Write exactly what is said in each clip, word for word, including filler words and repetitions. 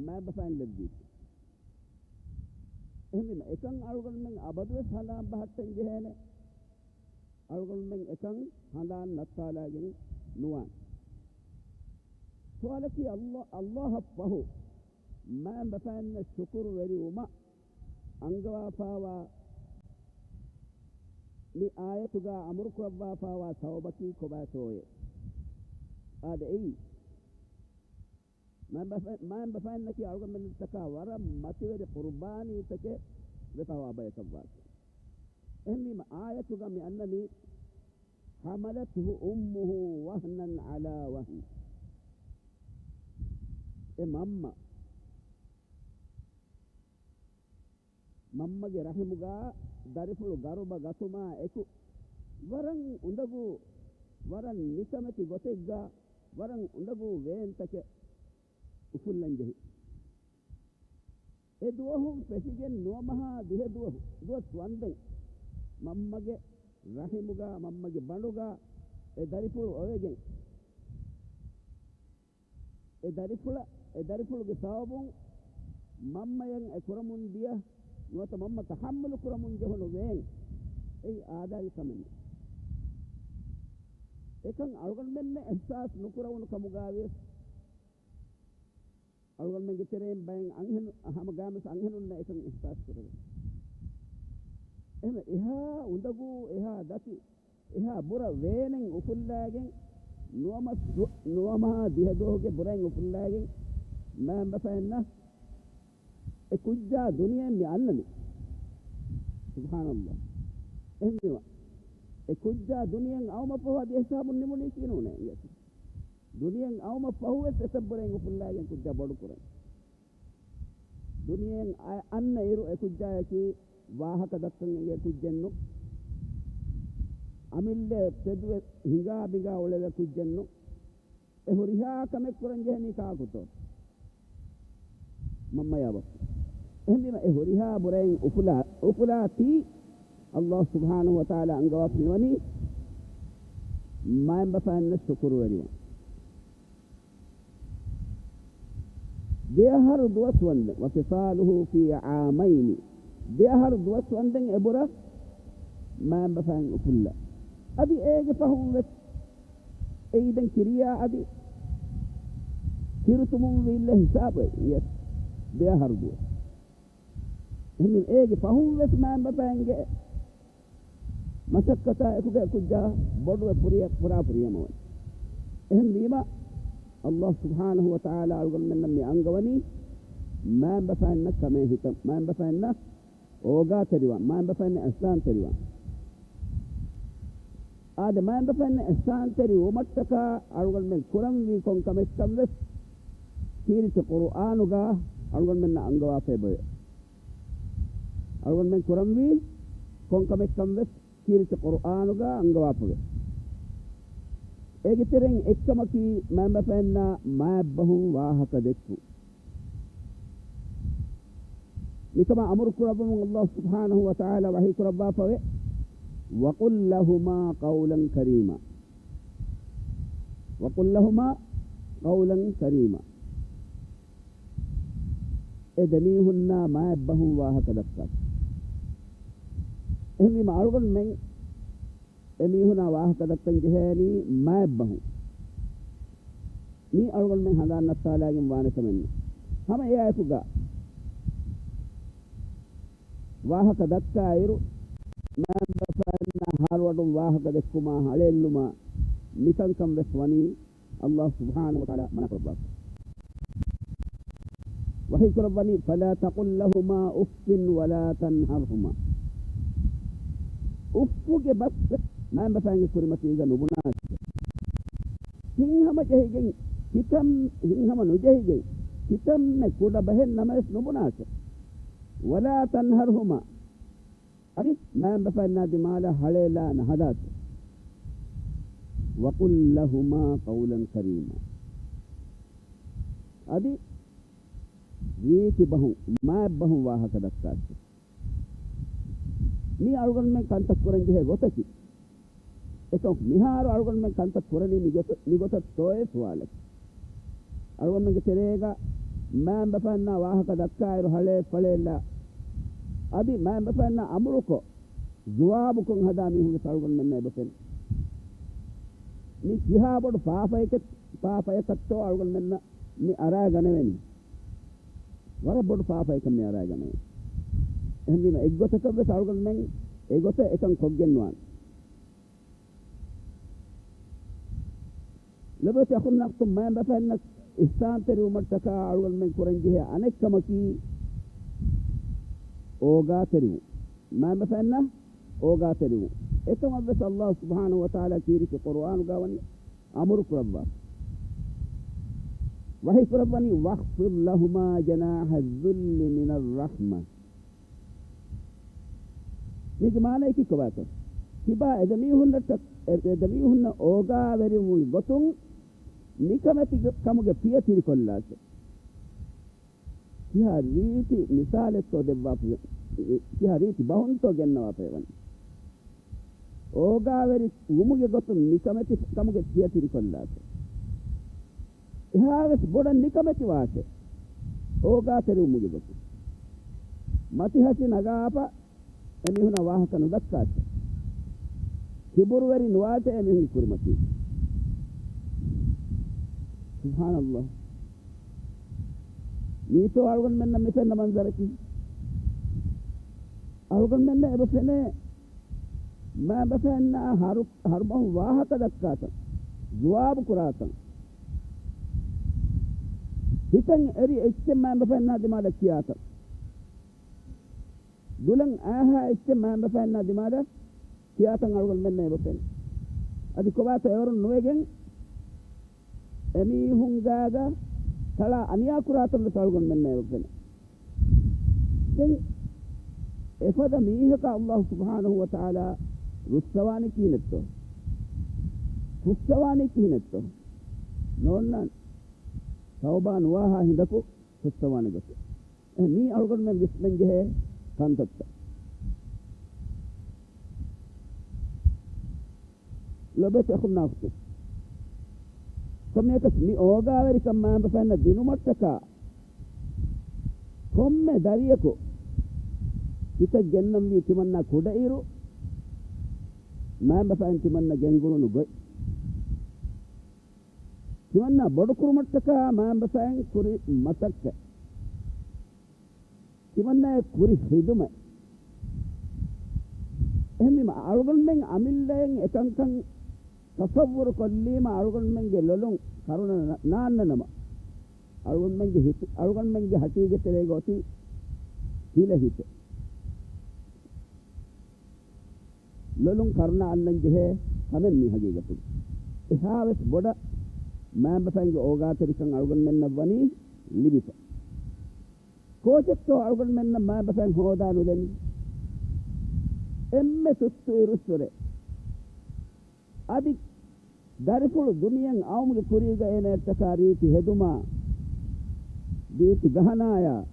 މާތް ބަފައިން ލެއްވީތީ. އެހެންވީމަ، އެކަން އަޅުގަނޑުމެން އަބަދުވެސް ހަނދާން ބަހައްޓަން ޖެހޭނެ. އަޅުގަނޑުމެން އެކަން ހަނދާން ނައްތާލާގެން ނުވާނެ. ސުވާލަކީ، ﷲ، ﷲ އަށް ފަހު މާތް ބަފައިންނަށް ޝުކުރުވެރިވުމަށް އަންގަވާފާވާ މި އާޔަތުގަ އަމުރުކުރައްވާފާވާ ސަބަބަކީ ކޮބާތޯއޭ؟ އާދެ، އެއީ މާތް ބަފަ-، މާތް ބަފައިންނަކީ އަޅުގަނޑުމެންނަށްޓަކާ ވަރަށް މަތިވެރި ޤުރުބާނީތަކެއް ވެފަވާ ބަޔަކަށްވާތީ. އެހެންވީމަ، އާޔަތުގަ މި އަންނަނީ، حملته أمه وهنا على وهن. އެ މަންމަ، މަންމަގެ ރަޙިމުގަ ދަރިފުޅު ގަރުބަ ގަތުމާ އެކު، ވަރަށް އުނދަގޫ، ވަރަށް ނިކަމެތި ގޮތެއްގަ، ވަރަށް އުނދަގޫ ވޭންތަކެއް އުފުއްލަން ޖެހި. އެ ދުވަހުން ފެށިގެން ނުވަ މަހާ ދިހަ ދުވަހު، ދުވަސް ވަންދެން މަންމަގެ ރަޙިމުގަ، މަންމަގެ ބަނޑުގަ އެ ދަރިފުޅު އޮވެގެން، އެ ދަރިފުޅަ-، އެ ދަރިފުޅުގެ ސަބަބުން މަންމަޔަށް އެ ކުރަމުން ދިޔަ ނުވަތަ މަންމަ ތަޙައްމަލު ކުރަމުން ޖެހުނު ވޭން، އެއީ އާދައިގެ ކަމެއް ނޫން. އެކަން އަޅުގަނޑުމެންނަށް އިޙްސާސް ނުކުރެވުނު ކަމުގަވިޔަސް، އަޅުގަނޑުމެންގެ ތެރެއިން ބައެއް އަންހެނު-، ހަމަ ގާމިސް އަންހެނުންނަށް އެކަން އިޙްސާސް ކުރެވޭ. އެހެން އެހާ އުނދަގޫ، އެހާ ދަތި، އެހާ ބުރަ ވޭނެއް އުފުއްލައިގެން، ނުވަ މަސް ދު-، ނުވަ މަހާ ދިހަ ދުވަހުގެ ބުރައެއް އުފުއްލައިގެން، މައިންބަފައިންނަށް އެ ކުއްޖާ ދުނިޔެއިން މި އަންނަނީ. ސުބްޙާނަﷲ. އެހެންވީމަ، އެ ކުއްޖާ ދުނިޔެއިން އައުމަށް ފަހު އަދި ހިސާބުން ނިމުނީކީ ނޫނޭ. ދުނިޔެއިން އައުމަށް ފަހުވެސް އެތައް ބުރައެއް އުފުއްލައިގެން ކުއްޖާ ބޮޑު ކުރަނީ. ދުނިޔެއިން އަ-، އަންނަ އިރު އެ ކުއްޖާޔަކީ ވާހަކަ ދައްކަން އެނގޭ ކުއްޖެއް ނޫން. އަމިއްލަ ތެދުވެ ހިނގާ ބިނގާ އުޅެވޭ ކުއްޖެއް ނޫން. އެ ހުރިހާ ކަމެއް ކުރަން ޖެހެނީ ކާކުތޯ؟ މަންމަޔާ ބައްޕަ. އެހެންވީމަ އެ ހުރިހާ ބުރައިން އުފުލާ-، އުފުލާތީ، ﷲ ސުބްޙާނަހޫ ވަތަޢާލާ އަންގަވާފަ މިވަނީ މައިންބަފައިންނަށް ޝުކުރުވެރިވަން. ދެއަހަރު ދުވަސް ވަންދެން، وفصاله في عامين، ދެއަހަރު ދުވަސް ވަންދެން އެބުރަ މައިންބަފައިން އުފުއްލާ. އަދި އޭގެ ފަހުން ވެސް އެއީ ދެން ކިރިޔާ އަދި ކިރުތުމުން ވީއްލަ ހިސާބު އެއީ ދެއަހަރު ދުވަސް. އެހެން އޭގެ ފަހުން ވެސް މައިންބަފައިންގެ މަސައްކަތާ އެކުގަ ކުއްޖާ ބޮޑުވެ ފުރިޔަ-، ފުރާ ފުރިހަމަވަނީ. އެހެންވީމަ، ﷲ ސުބްޙާނަހޫ ވަތަޢާލާ އަޅުގަނޑުމެންނަށް މި އަންގަވަނީ މައިންބަފައިންނަށް ކަމޭ ހިތަށް، މައިންބަފައިންނަށް އޯގާތެރިވާން، މައިންބަފައިންނަށް އިޙްސާންތެރިވާން. އާދެ، މައިންބަފައިންނަށް އިޙްސާންތެރިވުމަށްޓަކާ އަޅުގަނޑުމެން ކުރަންވީ ކޮން ކަމެއްކަން ވެސް ކީރިތި ޤުރުއާނުގަ އަޅުގަނޑުމެންނަށް އަންގަވާފައިބޮއެ. އަޅުގަނޑުމެން ކުރަންވީ ކޮން ކަމެއްކަން ވެސް ކީރިތި ޤުރުއާނުގަ އަންގަވާފަވޭ. އޭގެ ތެރެއިން އެއްކަމަކީ މައިންބަފައިންނާ މާތްބަހުން ވާހަކަ ދެއްކުން. މިކަމަށް އަމުރު ކުރައްވަމުން ﷲ ސުބްޙާނަހޫ ވަތަޢާލާ ވަޙީ ކުރައްވާފަވޭ، وقل لهما قولا كريما. وقل لهما قولا كريما. އެ ދެމީހުންނާ މާތްބަހުން ވާހަކަ ދައްކާތި. އެހެންވީމަ އަޅުގަނޑުމެން އެ މީހުނާ ވާހަކަ ދައްކަން ޖެހޭނީ މާތްބަހުން. މީ އަޅުގަނޑުމެން ހަނދާން ނައްތާލާގެން ވާނެ ކަމެއް ނޫން. ހަމަ އެއާއެކުގަ ވާހަކަ ދައްކާއިރު، މައިންބަފައިންނާ ހާރުއަޑުން ވާހަކަ ދެއްކުމާ ހަޅޭއްލުމާ މިކަންކަން ވެސް ވަނީ ﷲ ސުބްޙާނަހޫ ވަތަޢާލާ މަނާ ކުރައްވާފަ. ވަޙީ ކުރައްވަނީ، فلا تقل لهما أف ولا تنهرهما. އުއްފުގެ ބަސް މައިންބަފައިންގެ ކުރިމަތީގަ ނުބުނާށެ. ހިތްހަމަ ޖެހިގެން، ކިތަން-، ހިތްހަމަ ނުޖެހިގެން، ކިތަންމެ ކުޑަ ބަހެއް ނަމަވެސް ނުބުނާށެ. ولا تنهرهما. އަދި މައިންބަފައިންނާ ދިމާލަށް ހަޅޭލާ ނަހަދާތި. وقل لهما قولا كريما. އަދި ރީތި ބަހުން، މާތް ބަހުން ވާހަކަ ދައްކާތި. މީ އަޅުގަނޑުމެން ކަންތައް ކުރަން ޖެހޭ ގޮތަކީ. އެކަމަކު މިހާރު އަޅުގަނޑުމެން ކަންތައް ކުރަނީ މިގޮތަށް، މިގޮތަށް ތޯއޭ ސުވާލަކީ. އަޅުގަނޑުމެންގެ ތެރޭގަ މައިންބަފައިންނާ ވާހަކަ ދައްކާއިރު ހަޅޭއް ފަޅޭއްލާ، އަދި މައިންބަފައިންނާ އަމުރުކޮށް، ޒުވާބުކޮށް ހަދާ މީހުން ވެސް އަޅުގަނޑުމެންނަށް އެބަފެނޭ. މި ކިހާ ބޮޑު ފާފައެކެއް، ފާފައަކަށްތޯ އަޅުގަނޑުމެންނަށް މި އަރާގަނެވެނީ. ވަރަށް ބޮޑު ފާފައެކަށް މި އަރާގަނެވެނީ. އެހެންވީމަ އެއްގޮތަކަށް ވެސް އަޅުގަނޑުމެން އެގޮތަށް އެކަން ކޮށްގެންވާނެ. ލޮބުވެތި އަޚުންނާ އުޚްތުން، މައިންބަފައިންނަށް އިޙްސާންތެރިވުމަށްޓަކާ އަޅުގަނޑުމެން ކުރަންޖެހޭ އަނެއްކަމަކީ އޯގާތެރިވުން. މައިންބަފައިންނަށް އޯގާތެރިވުން. އެކަމަށްވެސް ﷲ ސުބްޙާނަހޫ ވަތަޢާލާ ކީރިތި ޤުރުއާނުގަ ވަނީ އަމުރު ކުރައްވާ. ވަޙީ ކުރައްވަނީ، "واخفض لهما جناح الذل من الرحمة." މީގެ މާނަޔަކީ ކޮބާތޯ؟ ތިބާ އެދެމީހުންނަށްޓަ-، އެ-، އެދެމީހުންނަށް އޯގާވެރިވުމުގެ ގޮތުން ނިކަމެތި ކަމުގެ ފިޔަ ތިރިކޮށްލާށޭ. ކިހާ ރީތި މިސާލެއްތޯ ދެއްވާފަ، ކިހާ ރީތި ބަހުންތޯ ގެންނަވާފައި ވަނީ؟ އޯގާވެރި ވުމުގެ ގޮތުން ނިކަމެތި ކަމުގެ ފިޔަ ތިރިކޮށްލާށޭ. އެހާވެސް ބޮޑަށް ނިކަމެތިވާށޭ، އޯގާތެރިވުމުގެ ގޮތުން. މަތި ހަށި ނަގާފަ އެމީހުނަށް ވާހަކަ ނުދައްކާށޭ. ކިބުރުވެރި ނުވާށޭ އެމީހުންގެ ކުރިމަތީ. ސުބްޙާނަﷲ. މީތޯ އަޅުގަނޑުމެންނަށް މިފެންނަ މަންޒަރަކީ؟ އަޅުގަނޑުމެންނަށް އެބަ ފެނޭ، މައިންބަފައިންނާ ހަރު-، ހަރުބަހުން ވާހަކަ ދައްކާތަން، ޒުވާބު ކުރާތަން، ހިތަށް އެރި އެއްޗެއް މައިންބަފައިންނާ ދިމާލަށް ކިޔާތަން، ދުލަށް އައިހާ އެއްޗެއް މައިންބަފައިންނާ ދިމާލަށް ކިޔާތަން އަޅުގަނޑުމެންނަށް އެބަ ފެނޭ. އަދި ކޮބާތޯ އެވަރުން ނުވެގެން އެމީހުން ގާގަ ތަޅާ އަނިޔާ ކުރާތަން ވެސް އަޅުގަނޑުމެންނަށް އެބަ ފެނޭ. ދެން އެފަދަ މީހަކަށް ﷲ ސުބްޙާނަހޫ ވަތަޢާލާ ރުއްސަވާނީ ކިހިނެއްތޯ؟ ރުއްސަވާނީ ކިހިނެއްތޯ؟ ނޯންނާނެ. ތައުބާ ނުވާހާ ހިނދަކު ރުއްސަވާނެ ގޮތެއް. އެ މީ އަޅުގަނޑުމެން ވިސްނަން ޖެހޭ ކަންތައްތައް. ލޮބެތި އަޚުންނާ އުޚްތުން، ކޮންމެއަކަސް މި އޯގާވެރިކަން މައިންބަފައިންނަށް ދިނުމަށްޓަކާ ކޮންމެ ދަރިޔަކު ހިތަށް ގެންނަންވީ ތިމަންނާ ކުޑައިރު މައިންބަފައިން ތިމަންނަ ގެންގުޅުނު ގޮތް. ތިމަންނާ ބޮޑުކުރުމަށްޓަކާ މައިންބަފައިން ކުރި މަސައްކަތް. ތިމަންނާއަށް ކުރި ޚިދުމަތް. އެހެންވީމަ، އަޅުގަނޑުމެން އަމިއްލައިން އެކަންކަން ތަޞައްވުރު ކޮށްލީމަ، އަޅުގަނޑުމެންގެ ލޮލުން ކަރުނަ ނާންނަ ނަމަ، އަޅުގަނޑުމެންގެ ހިތު، އަޅުގަނޑުމެންގެ ހަޓީގެ ތެރޭގަ އޮތީ ހިލަ ހިތެއް. ލޮލުން ކަރުނަ އަންނަން ޖެހޭ ކަމެއް މީ ހަގީގަތުގަ. އެހާވެސް ބޮޑަށް މައިންބަފައިންގެ އޯގާތެރިކަން އަޅުގަނޑުމެންނަށް ވަނީ ލިބިފަ. ކޯޗެއްތޯ އަޅުގަނޑުމެންނަށް މައިންބަފައިން ހޯދާ ނުދެނީ؟ އެންމެ ސުއްތު އިރުއްސުރެ އަދި ދަރިފުޅު ދުނިޔެއަށް އައުމުގެ ކުރީގަ އޭނައަށްޓަކާ ރީތި ހެދުމާ، ރީތި ގަހަނާޔާ،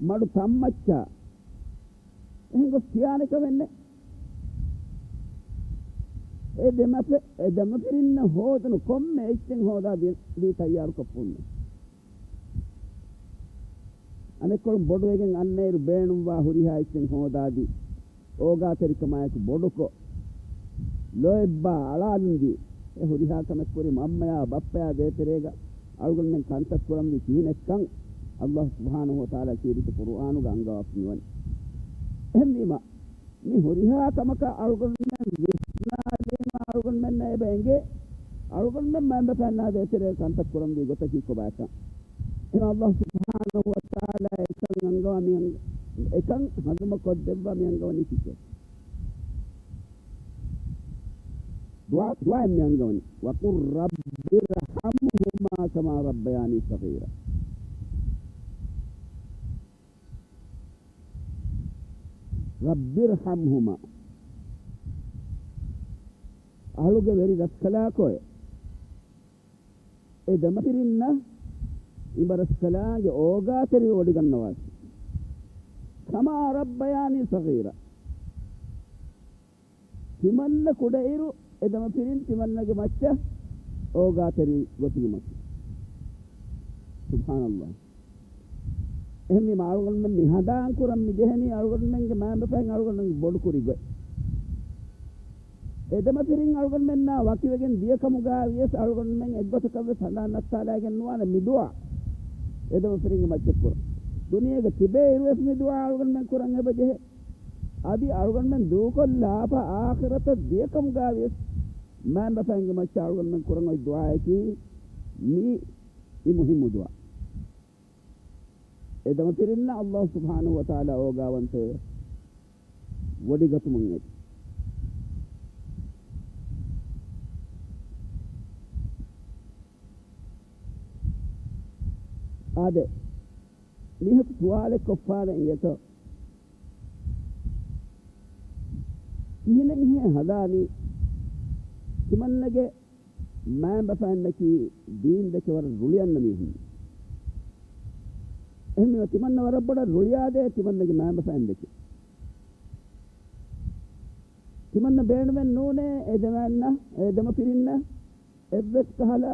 މަޑު ތަންމައްޗާ، އެހެން ގޮސް ކިޔާނެ ކަމެއް ނެތް. އެ ދެމަފި-، އެ ދެމަފިރިންނަށް ހޯދުނު ކޮންމެ އެއްޗެއް ހޯދާ ދީ، ދީ ތައްޔާރުކޮށްފަ އޮންނަ. އަނެއްކޮޅުން ބޮޑުވެގެން އަންނައިރު ބޭނުންވާ ހުރިހާ އެއްޗެއް ހޯދާދީ، އޯގާތެރިކަމާއެކު ބޮޑުކޮށް، ލޯތްބާ އަޅާލުންދީ، އެ ހުރިހާ ކަމެއް ކުރި މަންމަޔާ ބައްޕަޔާ ދޭތެރޭގަ އަޅުގަނޑުމެން ކަންތައް ކުރަންވީ ކިހިނެއްކަން ﷲ ސުބްޙާނަހޫ ވަތަޢާލާ ކީރިތި ޤުރުއާނުގަ އަންގަވާފަ މިވަނީ. އެހެންވީމަ، މި ހުރިހާ ކަމަކަށް އަޅުގަނޑުމެން ވިސްނާލީމަ، އަޅުގަނޑުމެންނަށް އެބަ އެނގޭ، އަޅުގަނޑުމެން މައިންބަފައިންނާ ދޭތެރޭގަ ކަންތައް ކުރަންވީ ގޮތަކީ ކޮބާކަން. އެހެން ﷲ ސުބްޙާނަހޫ ވަތަޢާލާ އެކަން އަންގަވާ މި އަން-، އެކަން ހަނދުމަ ކޮށްދެއްވާ މި އަންގަވަނީ ކިކޭ؟ ދުޢާ، ދުޢާއެއް މި އަންގަވަނީ، "وقل رب ارحمهما كما ربياني صغيرا." رب ارحمهما. އަޅުގެ ވެރި ރަސްކަލާކޯއެ، އެ ދެމަފިރިންނަށް އިބަރަސްކަލާނގެ އޯގާތެރިވެ ވޮޑިގަންނަވާށި. كما ربياني صغيرا. ތިމަންނަ ކުޑައިރު އެ ދެމަފިރިން ތިމަންނަގެ މައްޗަށް އޯގާތެރި ގޮތުގެ މައްޗަށް. ސުބްޙާނަﷲ. އެހެންވީމަ އަޅުގަނޑުމެން މި ހަނދާން ކުރަން މި ޖެހެނީ އަޅުގަނޑުމެންގެ މައިންބަފައިން އަޅުގަނޑުމެންގެ ބޮޑު ކުރި ގޮތް. އެ ދެމަފިރިން އަޅުގަނޑުމެންނާ ވަކިވެގެން ދިޔަ ކަމުގަ ވިޔަސް އަޅުގަނޑުމެން އެއްގޮތަކަށް ވެސް ހަނދާން ނައްތާލައިގެން ނުވާނެ މި ދުޢާ އެ ދެމަފިރިންގެ މައްޗަށް ކުރަން. ދުނިޔޭގަ ތިބޭ އިރުވެސް މި ދުޢާ އަޅުގަނޑުމެން ކުރަން އެބަ ޖެހޭ. އަދި އަޅުގަނޑުމެން ދޫކޮށްލާފަ އާޚިރަތަށް ދިޔަ ކަމުގަ ވިޔަސް މައިންބަފައިންގެ މައްޗަށް އަޅުގަނޑުމެން ކުރަން އޮތް ދުޢާއަކީ މި، މި މުހިއްމު ދުޢާ. އެ ދެމަފިރިންނަށް ﷲ ސުބްޙާނަހޫ ވަތަޢާލާ އޯގާވަންތަވެ ވޮޑިގަތުމުން އެދި. އާދެ، މީހަކު ސުވާލެއް ކޮށްފާނެ އިނގޭތޯ. ކިހިނެއްހޭ ހަދާނީ ތިމަންނަގެ މައިންބަފައިންނަކީ ދީންދެކެ ވަރަށް ރުޅިއަންނަ މީހުން. އެހެންވީމަ ތިމަންނަ ވަރަށް ބޮޑަށް ރުޅިއާދޭ ތިމަންނަގެ މައިންބަފައިންދެކެ. ތިމަންނަ ބޭނުމެއް ނޫނޭ އެ ދެމައިންނަށް، އެ ދެމަފިރިންނަށް އެއްވެސް ކަހަލަ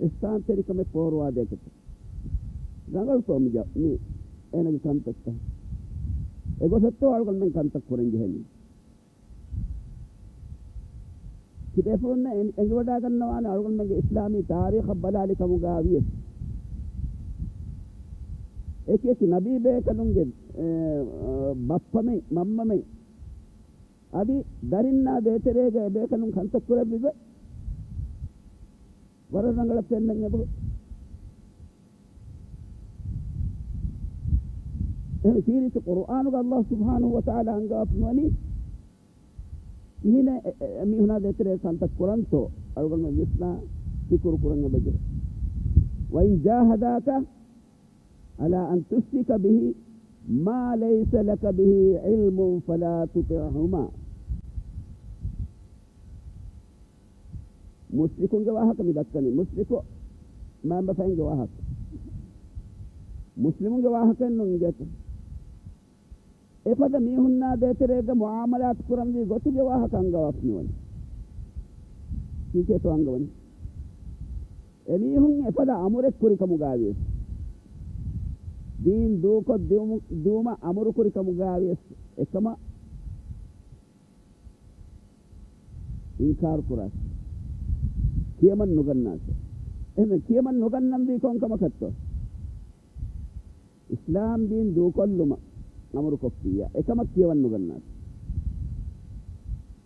އިޙްސާންތެރިކަމެއް ފޯރުވާދޭކަށް. ރަނގަޅުތޯ މި ޖަ-، މި އޭނަގެ ކަންތައްތައް؟ އެގޮތަށްތޯ އަޅުގަނޑުމެން ކަންތައް ކުރަން ޖެހެނީ؟ ތިބޭފުޅުންނަށް އެން-، އެނގިވަޑައިގަންނަވާނެ އަޅުގަނޑުމެންގެ އިސްލާމީ ތާރީޚަށް ބަލާލި ކަމުގަ ވިޔަސް، އެކި އެކި ނަބީ ބޭކަލުންގެ، އެ، އަ، ބައްޕަމެން، މަންމަމެން، އަދި ދަރިންނާ ދޭތެރޭގަ އެބޭކަލުން ކަންތައް ކުރެއްވި ގޮތް ވަރަށް ރަނގަޅަށް ފެންނަން އެބަ. އެހެން ކީރިތި ޤުރުއާނުގަ ﷲ ސުބްޙާނަހޫ ވަތަޢާލާ އަންގަވާފަ ނުވަނީ، ކިހިނެއް އެ-، އެ-، އެމީހުނާ ދޭތެރޭ ކަންތައް ކުރަންތޯ؟ އަޅުގަނޑުމެން ވިސްނާ ފިކުރު ކުރަން އެބަޖެހޭ. وَإِنْ جَاهَدَاكَ عَلَىٰ أَنْ تُشْرِكَ بِي مَا لَيْسَ لَكَ بِهِ عِلْمٌ فَلَا تُطِعْهُمَا. މުޝްރިކުންގެ ވާހަކަ މި ދައްކަނީ. މުޝްރިކު މައިންބަފައިންގެ ވާހަކަ. މުސްލިމުންގެ ވާހަކައެއް ނޫން އިނގޭތަ؟ އެފަދަ މީހުންނާ ދޭތެރޭގަ މުޢާމަލާތު ކުރަންވީ ގޮތުގެ ވާހަކަ އަންގަވާފަ ނުވަނީ. ކީކޭތޯ އަންގަވަނީ؟ އެމީހުން އެފަދަ އަމުރެއް ކުރި ކަމުގައިވިޔަސް، ދީން ދޫކޮށް ދިއުމު-، ދިއުމަށް އަމުރު ކުރި ކަމުގައިވިޔަސް، އެކަމަށް އިންކާރު ކުރާށޭ. ކިޔަމަން ނުގަންނާށޭ. އެހެން ކިޔަމަން ނުގަންނަންވީ ކޮން ކަމަކަށްތޯ؟ އިސްލާމް ދީން ދޫކޮށްލުމަށް އަމުރު ކޮށްފިއްޔާ، އެކަމަށް ކިޔަވަން ނުގަންނާށޭ.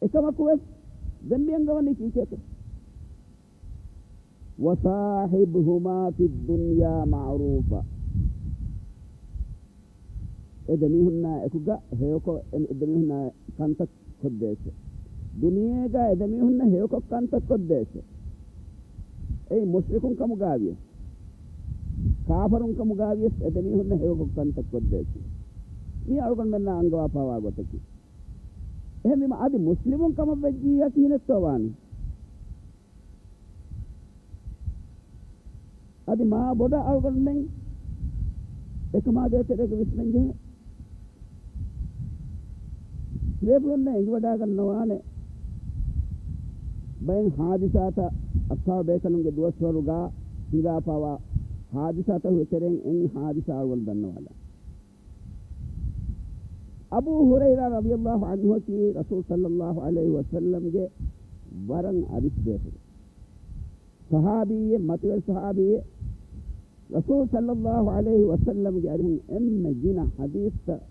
އެކަމަކު ވެސް ދެން މި އަންގަވަނީ ކީކޭތޯ؟ وَصَاحِبْهُمَا فِي الدُّنْيَا مَعْرُوفًا. އެ ދެމީހުންނާ އެކުގަ ހެޔޮކޮށް، އެ ދެމީހުންނާ ކަންތައް ކޮށްދޭށޭ. ދުނިޔޭގަ އެ ދެމީހުންނަށް ހެޔޮކޮށް ކަންތައް ކޮށްދޭށޭ. އެއީ މުޝްރިކުން ކަމުގައިވިޔަސް، ކާފަރުން ކަމުގައިވިޔަސް އެ ދެމީހުންނަށް ހެޔޮކޮށް ކަންތައް ކޮށްދޭށޭ. މީ އަޅުގަނޑުމެންނާ އަންގަވާފާވާ ގޮތަކީ. އެހެންވީމަ އަދި މުސްލިމުން ކަމަށް ވެއްޖިއްޔާ ކިހިނެއްތޯ ވާނީ؟ އަދި މާ ބޮޑަށް އަޅުގަނޑުމެން އެކަމާ ދޭތެރޭގަ ވިސްނަންޖެހޭ. ބޭފުޅުންނަށް އެނގިވަޑައިގަންނަވާނެ، ބައެއް ހާދިސާތައް، އައްސާބު ބޭކަލުންގެ ދުވަސްވަރުގަ ހިނގާފައިވާ ހާދިސާތަކުގެ ތެރެއިން އެއް ހާދިސާ އަޅުގަނޑު ދަންނަވާލާ. އަބޫ ހުރައިރާ ރަޟިޔަﷲ ޢަންހުއަކީ ރަސޫލު ޞައްލަﷲ ޢަލައިހި ވަސައްލަމްގެ ވަރަށް އަރިސް ބޭފުޅެއް. ޞަޙާބީއެއް، މަތިވެރި ޞަޙާބީއެއް. ރަސޫލު ޞައްލަﷲ ޢަލައިހި ވަސައްލަމްގެ އަރިހުން އެންމެ ގިނަ ޙަދީޘްތައް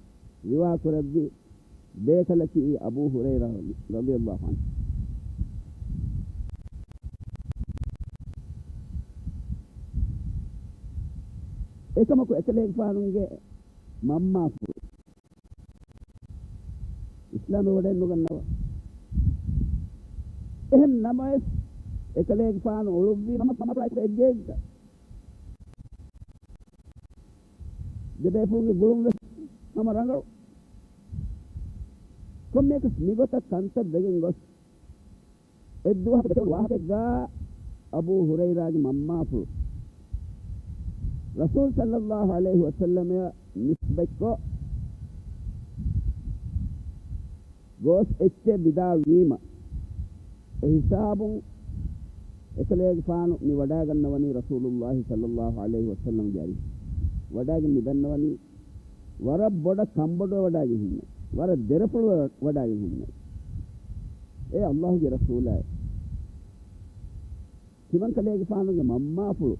ރިވާކުރެއްވި ބޭކަލަކީ އަބޫ ހުރައިރާ ރަޟިޔަﷲ ޢަންހު. އެކަމަކު އެކަލޭގެފާނުގެ މަންމާފުޅު އިސްލާމްވެވަޑައެއް ނުގަންނަވާ. އެހެން ނަމަވެސް، އެކަލޭގެފާނު އުޅުއްވީ މަންމާފުޅާ އެކު އެއްގެއެއްގަ. ދެބޭފުޅުންގެ ގުޅުން ވެސް ހަމަ ރަނގަޅު. ކޮންމެއަކަސް މިގޮތަށް ކަންތައް ވެގެން ގޮސް، އެއްދުވަހަކު ދެކެވުނު ވާހަކައެއްގަ އަބޫ ހުރައިރާގެ މަންމާފުޅު ރަސޫލު ޞައްލަﷲ ޢަލައިހި ވަސައްލަމައަށް ނިސްބަތްކޮށް، ގޯސް އެއްޗެއް ވިދާޅުވީމަ، އެ ހިސާބުން އެކަލޭގެފާނު މި ވަޑާގަންނަވަނީ ރަސޫލުﷲ ޞައްލަﷲ ޢަލައިހި ވަސައްލަމްގެ އަރިހު. ވަޑާގެން މި ދަންނަވަނީ ވަރަށް ބޮޑަށް ކަނބޮޑުވެ ވަޑާގެން ހުންނަ، ވަރަށް ދެރަފުޅު ވަޑާގެން ހުންނަ. އޭ ﷲގެ ރަސޫލާއޭ! ތިމަންކަލޭގެފާނުގެ މަންމާފުޅު،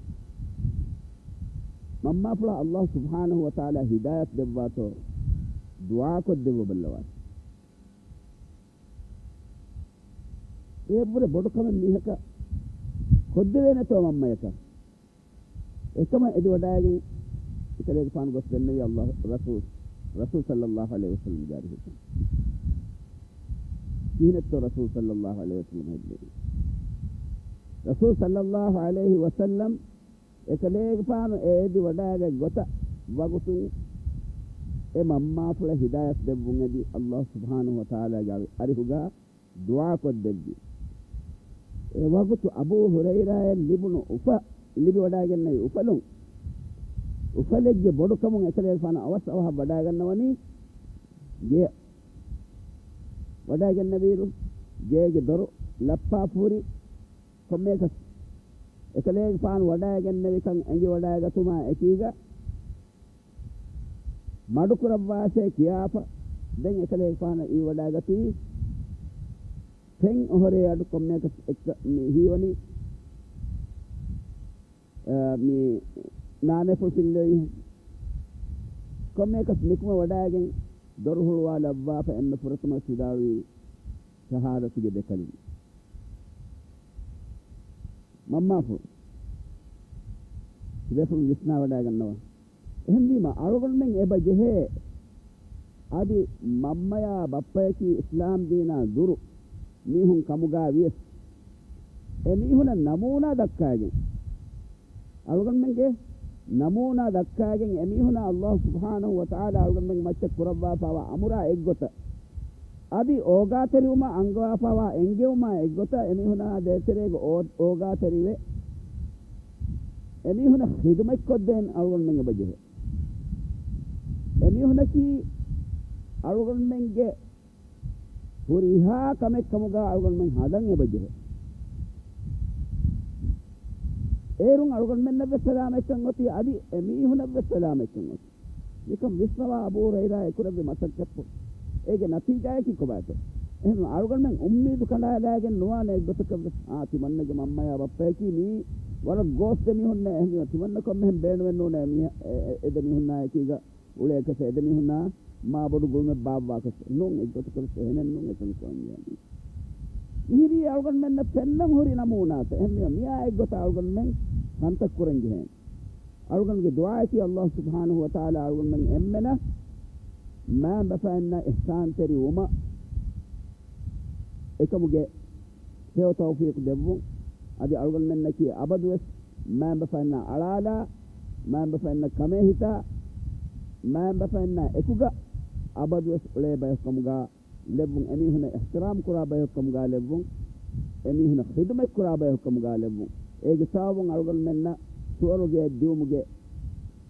މަންމާފުޅަށް ﷲ ސުބްޙާނަހޫ ވަތަޢާލާ ހިދާޔަތް ދެއްވާތޯ، ދުޢާކޮށްދެއްވަބައްލަވާ. އެއަށްވުރެ ބޮޑު ކަމެއް މީހަކަށް ކޮށްދެވޭނެތޯ މަންމަޔަކަށް؟ އެކަމަށް އެދިވަޑައިގެން އެކަލޭގެފާނު ގޮސް ދެންނެވި ﷲ ރަސޫލް، ރަސޫލް ޞައްލަﷲ ޢަލައިހި ވަސައްލަމްގެ އަރިހު. ކިހިނެއްތޯ ރަސޫލް ޞައްލަﷲ ޢަލައިހި ވަސައްލަމް ހެއްލެވީ؟ ރަސޫލް ޞައްލަﷲ ޢަލައިހި ވަސައްލަމް އެކަލޭގެފާނު އެ އެދި ވަޑައިގަތް ގޮތަށް ވަގުތުން އެ މަންމާފުޅަށް ހިދާޔަތް ދެއްވުން އެދި ﷲ ސުބްޙާނަހޫ ވަތަޢާލާގެ އަރިހުގަ ދުޢާކޮށްދެއްވި. އެ ވަގުތު އަބޫ ހުރައިރާއަށް ލިބުނު އުފަ، ލިބިވަޑައިގެންނެވި އުފަލުން، އުފަލެއްގެ ބޮޑުކަމުން އެކަލޭގެފާނު އަވަސް އަވަހަށް ވަޑައިގަންނަވަނީ ގެޔަށް. ވަޑައިގެންނެވިއިރު ގޭގެ ދޮރު ލައްޕާފަ ހުރި ކޮންމެއަކަސް އެކަލޭގެފާނު ވަޑައިގެންނެވިކަން އެނގިވަޑައިގަތުމާ އެކީގަ، މަޑުކުރައްވާށޭ ކިޔާފަ، ދެން އެކަލޭގެފާނަށް އިވިވަޑައިގަތީ ފެން އޮހޮރޭ އަޑު ކޮންމެއަކަސް އެއްކަ މި ހީވަނީ، އަ، މި ނާނޭފުޅު ފިއްލެވި ކޮންމެއަކަސް ނިކުމެ ވަޑައިގެން ދޮރު ހުޅުވާލައްވާފަ އެންމެ ފުރަތަމަ ވިދާޅުވީ ޝަހާދަތުގެ ދެކަލިން. މަންމާފުޅު ތިބޭފުޅުން ވިސްނާވަޑައިގަންނަވާ. އެހެންވީމަ، އަޅުގަނޑުމެން އެބަ ޖެހޭ އަދި މަންމަޔާ ބައްޕަޔަކީ އިސްލާމް ދީނާ ދުރު މީހުން ކަމުގަ ވިޔަސް، އެ މީހުނަށް ނަމޫނާ ދައްކައިގެން، އަޅުގަނޑުމެންގެ ނަމޫނާ ދައްކައިގެން، އެ މީހުނާ ﷲ ސުބްޙާނަހޫ ވަތަޢާލާ އަޅުގަނޑުމެން މައްޗަށް ކުރައްވާފައިވާ އަމުރާ އެއްގޮތަށް، އަދި އޯގާތެރިވުމަށް އަންގަވާފައިވާ އެންގެވުމާ އެއްގޮތަށް އެމީހުނާ ދޭތެރޭގަ އޯ-، އޯގާތެރިވެ، އެމީހުނަށް ޚިދުމަތްކޮށްދޭން އަޅުގަނޑުމެން އެބަ ޖެހޭ. އެމީހުނަކީ އަޅުގަނޑުމެންގެ ހުރިހާ ކަމެއް ކަމުގަ އަޅުގަނޑުމެން ހަދަން އެބަ ޖެހޭ. އޭރުން އަޅުގަނޑުމެންނަށްވެސް ސަލާމަތްކަން އޮތީ، އަދި އެމީހުނަށްވެސް ސަލާމަތްކަން އޮތީ. މިކަން ވިސްނަވާ އަބޫ ހުރައިރާ އެކުރެއްވި މަސައްކަތްޕުޅު. އޭގެ ނަތީޖާއަކީ ކޮބާތޯ؟ އެހެން އަޅުގަނޑުމެން އުއްމީދު ކަނޑާލައިގެން ނުވާނެ އެއްގޮތަކަށްވެސް. އާ، ތިމަންނަގެ މަންމަޔާ ބައްޕަޔަކީ މީ ވަރަށް ގޯސް ދެމީހުންނޭ. އެހެންވީމަ ތިމަންނަ ކޮންމެހެން ބޭނުމެއް ނޫނޭ މީ އެ-، އެ-، އެ ދެމީހުންނާ އެކީގަ އުޅޭކަށް އެދެމީހުންނާ މާބޮޑު ގުޅުމެއް ބާއްވާކަށް ނޫން، އެއްގޮތަކަށް އެހެނެއް ނޫން އެކަން ކުރަން ޖެހޭނީ. މިހިރީ އަޅުގަނޑުމެންނަށް ފެންނަން ހުރި ނަމޫނާތައް. އެހެންވީމަ މިއާ އެއްގޮތަށް އަޅުގަނޑުމެން ކަންތައް ކުރަން ޖެހޭނެ. އަޅުގަނޑުގެ ދުޢާއަކީ ﷲ ސުބްޙާނަހޫ ވަތަޢާލާ އަޅުގަނޑުމެން އެންމެނަށް މައިންބަފައިންނަށް އިޙްސާންތެރި ވުމަށް އެކަމުގެ ހެޔޮ ތައުފީޤު ދެއްވުން. އަދި އަޅުގަނޑުމެންނަކީ އަބަދުވެސް މައިންބަފައިންނާ އަޅާލާ، މައިންބަފައިންނަށް ކަމޭހިތާ، މައިންބަފައިންނާ އެކުގަ އަބަދުވެސް އުޅޭ ބަޔަކު ކަމުގަ ލެއްވުން، އެމީހުނަށް އިޙްތިރާމް ކުރާ ބަޔަކު ކަމުގަ ލެއްވުން، އެމީހުނަށް ޚިދުމަތް ކުރާ ބަޔަކު ކަމުގަ ލެއްވުން. އޭގެ ސަބަބުން އަޅުގަނޑުމެންނަށް ސުވަރުގެއަށް ދިއުމުގެ،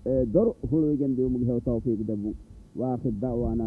އެ، ދޮރު ހުޅުވިގެން ދިއުމުގެ ހެޔޮ ތައުފީޤު ދެއްވުން. وآخر دعوانا